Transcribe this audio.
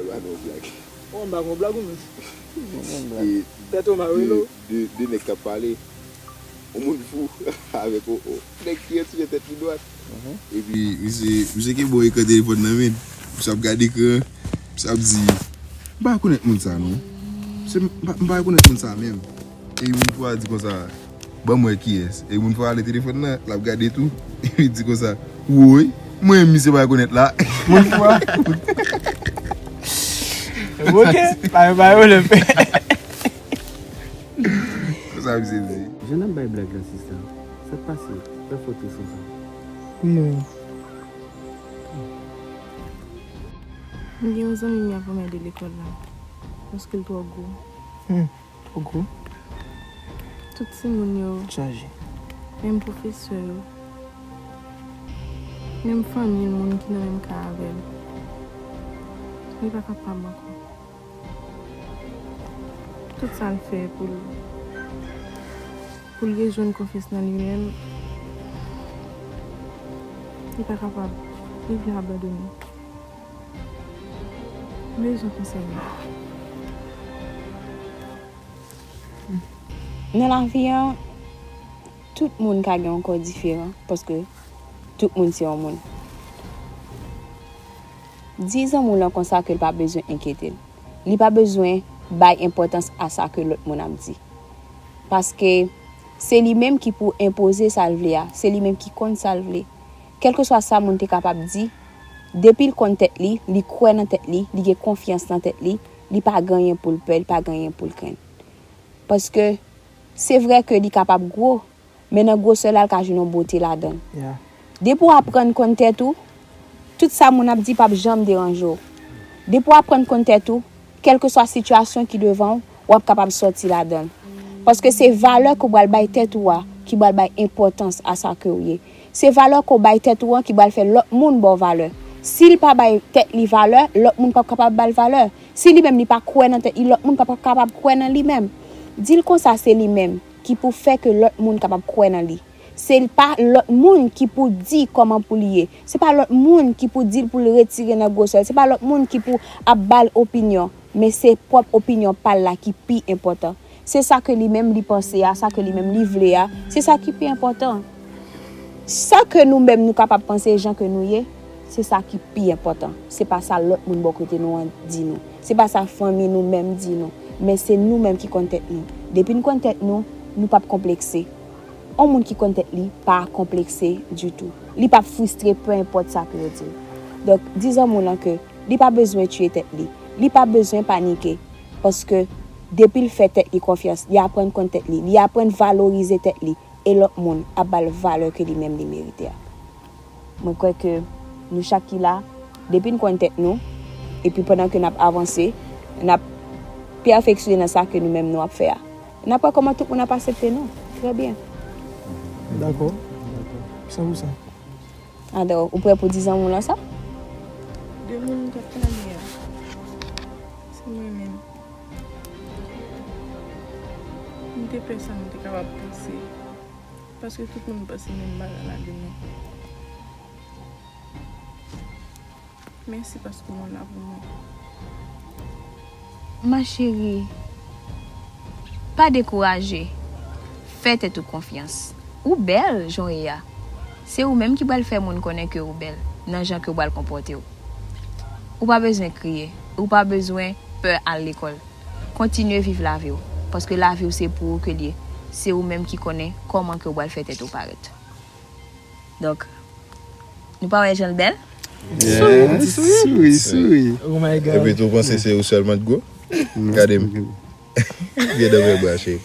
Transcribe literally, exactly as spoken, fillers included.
Pa nan blag. Ou anba gon blag ou menm? E Tèt ou mawelo. De, de, de nèg k ap pale. Yon moun fou avèk yon, yon nèg ki retire tèt li dwat. Epi misye, misye kenbe yon ekran telefòn nan men l. Misye ap gade ekran an. Misye ap di, "M pa rekonèt moun sa non. Se, m pa, m pa rekonèt moun sa menm." E moun fou a di konsa, "Ban m wè kiyès." E moun fou a ale telefòn nan, l ap gade tou. Epi l di konsa, "Woy, mwen menm misye pa rekonèt la." Moun fou a. Ok, pa, pa, pa, Konsa misye di. Jan n ap bay blag la, sista, sa k pase? Sa fòt ou san sa? Wi, wi. M gen yon zanmi m y ap anmède lekòl la, paske l twò gwo. Hmm, twò gwo? Tout timoun yo, chaje. Menm pwofesè yo, menm fanmi l, moun ki nan menm kay avè l, li pa kapab ankò. Tout sa l fè pou l, pou l rejwenn konfyans nan li menm, li pa kapab, li vle abandone. M bezwen konsèy ou. Nan lavi an, tout moun ka gen yon kò diferan, paske tout moun se yon moun. Di zanmi w lan konsa ke l pa bezwen enkyete l. Li pa bezwen bay enpòtans a sa ke lòt moun ap di. Paske se li menm ki pou enpoze sa l vle a, se li menm ki konn sa l vle. Kèlkeswa sa moun te kapab di, depi l konn tèt li, li kwè nan tèt li, li gen konfyans nan tèt li, li pa gen anyen pou l pè, li pa gen anyen pou l krenn. Paske se vre ke li kapab gwo, men nan gwosè la, l ka jwenn yon bote ladan l. Yeah. Depi w aprann konn tèt ou, tout sa moun ap di p ap janm deranje w. Depi w aprann konn tèt ou, kèlkeswa sitiyasyon ki devan w, w ap kapab sòti ladan l. Paske se valè ke w pral bay tèt ou a ki pral bay enpòtans a sa ke w ye. Se valè ke w bay tèt ou an ki pral fè lòt moun ba w valè. Si l pa bay tèt li valè, lòt moun p ap kapab ba l valè. Si li menm li pa kwè nan tèt li, lòt moun p ap kapab kwè nan li menm. Di l konsa se li menm ki pou fè ke lòt moun kapab kwè nan li. Se pa lòt moun ki pou di kòman pou li ye. Se pa lòt moun ki pou di l pou l retire nan gwosè l. Se pa lòt moun ki pou ap ba l opinyon. Men se pwòp opinyon pa l la ki pi enpòtan. Se sa ke li menm li panse a, sa ke li menm li vle a, se sa ki pi enpòtan. Sa ke nou menm nou kapab panse, jan ke nou ye, se sa ki pi enpòtan. Se pa sa lòt moun bò kote nou an di nou. Se pa sa fanmi nou menm di nou. Men se nou menm ki konn tèt nou. Depi n konn tèt nou, nou p ap konplekse. Yon moun ki konn tèt li pa konplekse ditou. Li p ap fristre, pe enpòt sa ke yo di l. Donk, di zanmi w lan ke li pa bezwen tiye tèt li. Li pa bezwen panike. Paske depi l fè tèt li konfyans, li aprann konn tèt li, li aprann valorize tèt li, e lòt moun ap ba l valè ke li menm li merite a. Mwen kwè ke nou chak ki la, depi n konn tèt nou, epi pandan ke n ap avanse, n ap pèfeksyone nan sa ke nou menm nou ap fè a, n ap wè kòman tout moun ap aksepte nou. Trè byen. Dakò. San pou san. Alò, ou prè pou di zanmi w lan sa? De moun k ap pale a, se mwen menm. M te pè sa m te kapab panse. Paske tout moun panse menm bagay la de mwen. Mèsi paske w la pou mwen. Ma chérie, pa dekouraje. Fè tèt ou konfyans. Ou bèl jan w ye a. Se ou menm ki pral fè moun konnen ke ou bèl nan jan ke w pral konpòte w. Ou pa bezwen kriye. Ou pa bezwen pè al lekòl. Kontinye viv lavi w. Paske lavi w se pou ou ke l ye. Se ou menm ki konnen kòman ke w pral fè tèt ou parèt. Donk, nou pa wè jan l bèl? Yeah. Souri, souri, souri. Oh my God. Epi tou panse se ou sèlman t gwo? Gade m. Gen dan mwen brache.